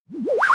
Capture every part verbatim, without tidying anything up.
M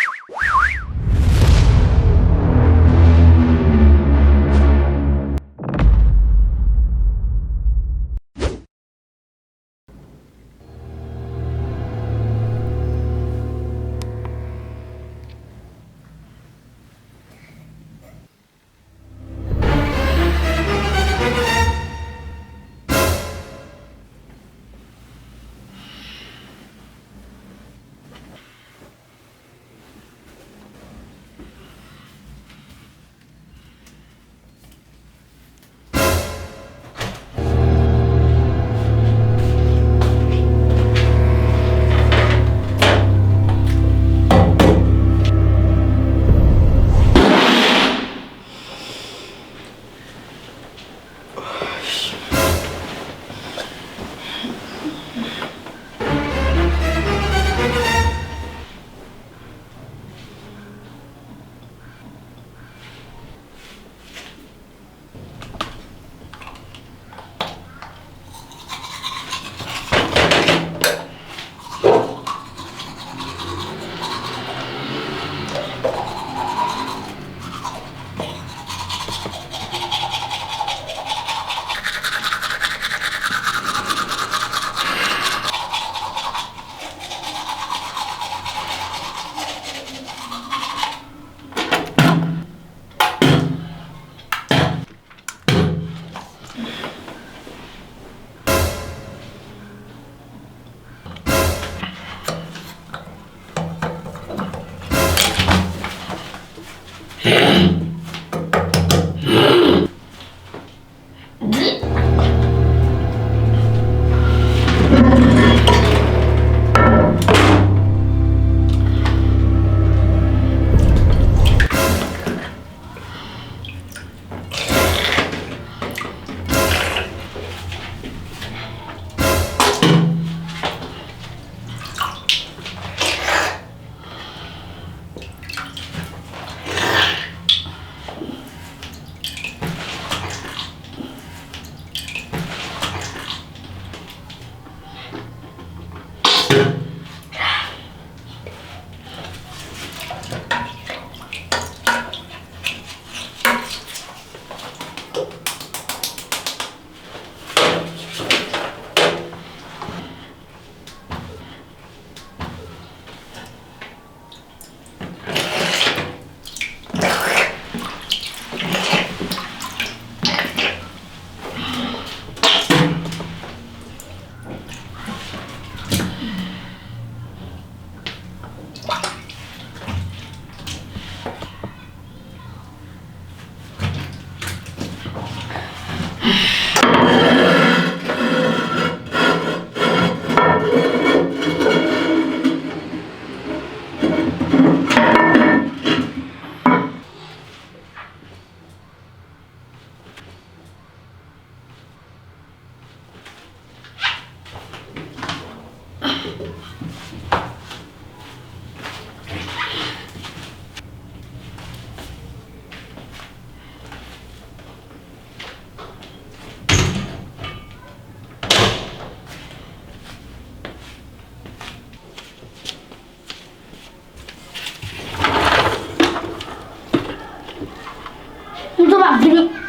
tou pa vini.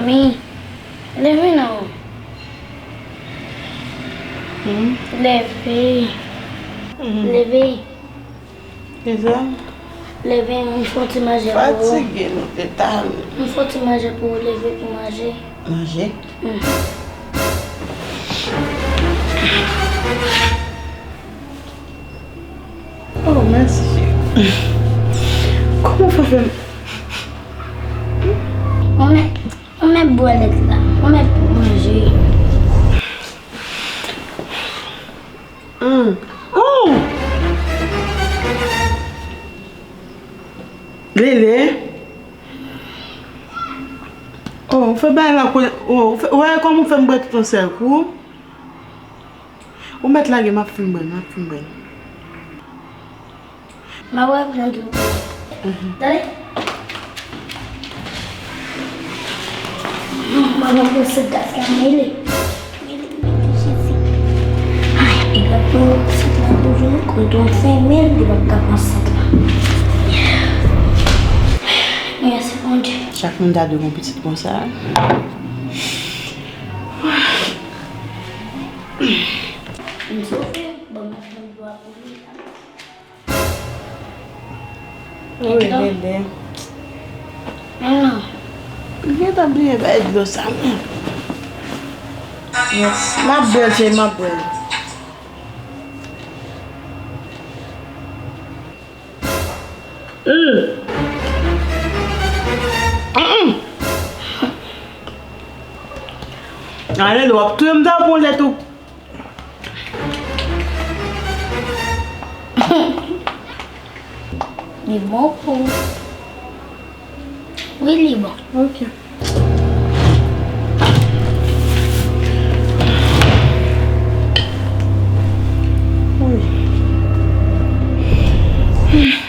Wi. Leve non. Leve. Leve. Kisa? Leve, m fè yon ti manje pou ou. Fatige nou te tande. M fè yon ti manje pou ou, leve pou manje. Manje? Oh, mèsi, cheri. Kòman w fè fè m? Ou mèt, ou mèt bwè lèt la. Ou mèt manje. Hum. Oh! Lele. Oh, ou fè bagay la, oh, ou fè, ou wè kòman ou fè m bwè tout yon sèl kou? Ou mèt lage, m ap fin bwè, m ap fin bwè. M ap reprann tou. Tande. M ap ranmase gaz la, mele. Mele, mele, Jezi. Ay, e gad pou sant la toujou, non, kòm tou fèmen, li p ap ka pran sant la. Mèsi, Bondye. Chak moun ta dwe gon pitit konsa. M sofe, bon, m ap pran dlo a pou li. Wi, Lele. Non. M gentan bliye bay dlo sa, men. Mèsi. M ap bwè l, cheri, m ap bwè l. Ale, w ap touye m ta pran lè tou. Li bon pou ou. Wi, li bon. Ok. Wi.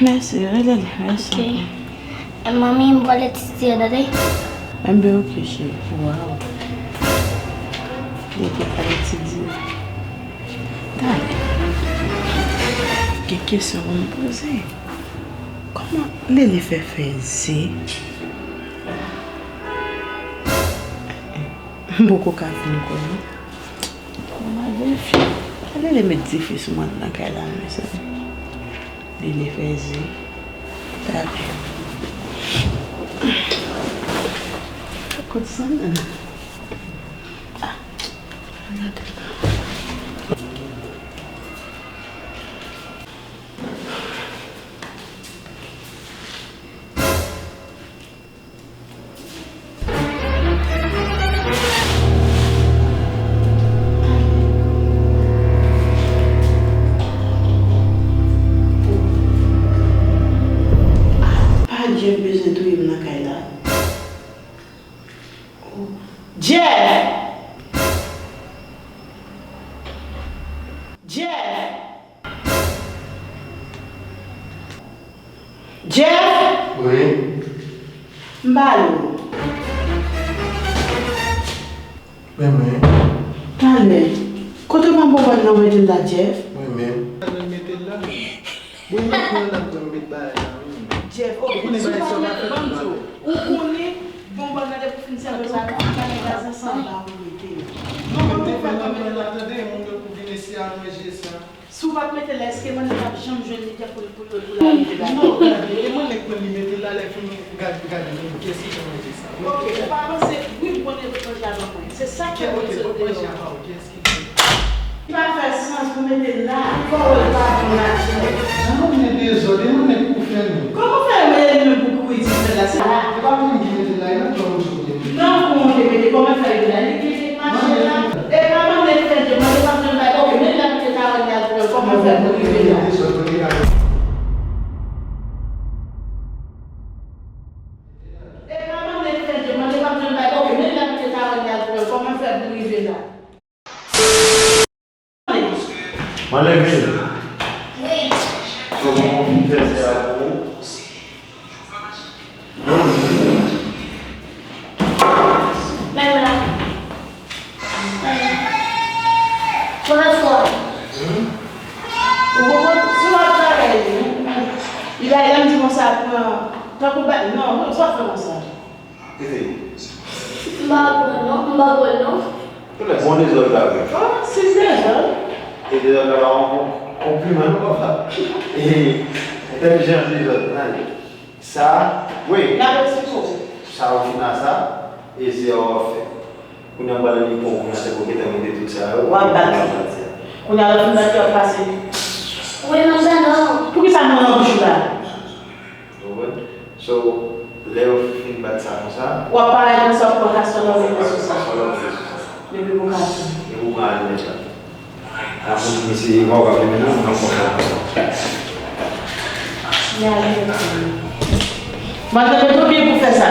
Mèsi, rele li, mèsi. Ok. E manmi, m pral etidye, tande? Enben, ok, cheri. Waw. Li te pral etidye. Talè. Gen kesyon pou m poze. Kòman Lele fè fè ze? M poko ka fin kwè, non. Mwen verifye. Lele met dife sou mwen nan kay la, mezanmi. Lele fè ze. Talè. Kot sa menm? Ah, gade. Pa Jeff bezwen touye m nan kay la. Jeff! Jeff! Jeff! Wi. M pale w. Wi, wi. Talè. Kote w pran bonbòn nan w mete l la, Jeff? Wi, wi. Mwen mete l la. Bon, mwen pran l la, mwen met bagay la, wi. Jeff, ok. Ou konnen bagay sa w pa fè pou mwen. Ou konnen bonbòn nan depi w fin sèvi sa, tout bagay la se anba ou mete l. Non, mwen te fè kanmenm la, tande, moun yo pou vin isi a ranje sa. Si w pa t mete l la, èske mannik p ap janm jwenn li pou, pou, pou, pou l arive la? Non, gade, e mannik mwen li mete l la, lè fini, gade, gade, men kiyès ki te mete sa? Ok, ou pa panse, wi, m konnen pot manje a ban mwen. Se sa k fè mwen sot deyò. Ki pa fè sans pou mete l la, fò w wè l pa bon la, chè. Jan mannik dezòd, e mannik pou fè nou. Kòman fè e li menm pou kouri di fè l la? Se la. E pa mwen ki mete l la, e nan kou mwen sot li. Nan kou w te mete, kòman fè l la? Li ki te mache la? E pa mannik fè je, mannik pa janm bay, ok, men l la ki te ka wè l al pran, kòman fè pou rive la? E pa mannik fè je, mannik pa janm bay, ok, men l la ki te ka wè l al pran, kòman fè pou rive la? Mwen leve. Wi. So, mwen konn fè sa pou ou. Menm la. Menm la. Mwen fò. Hmm? Ou konprann? Si w ap travay, li bay la, m di konsa, pran, tankou ba, non, non, sa fè konsa. Kite. M pa pran non, m pa pran non. Kounye a bon dezòd la vre. Oh, se dezòd. E dezòd la pa yon bon konpliman non, papa. E entèlijans dezòd nan li. Sa, wi. N ap eksplike w. Sa ou fin a sa, e se w ap fè. Kounye a m pral li pou ou, kounye a se pou w gentan mete tout sa yo. W ap bat li. Kounye a lè w fin bat li, w ap pase. Wi, m ap tande w. Poukisa m nan bouch ou la? Ou konprann? So, lè yo fin bat sa konsa. W ap parèt konsa, w ap pran kastò la, w mete sou sa. Kastò la, w mete sou sa. Depi pou kastò. Depi pou pran alimèt la. A, moun ki se, w ap fè menm nan, nan konsa. Li alimèt. Mwen te mete w byen pou fè sa.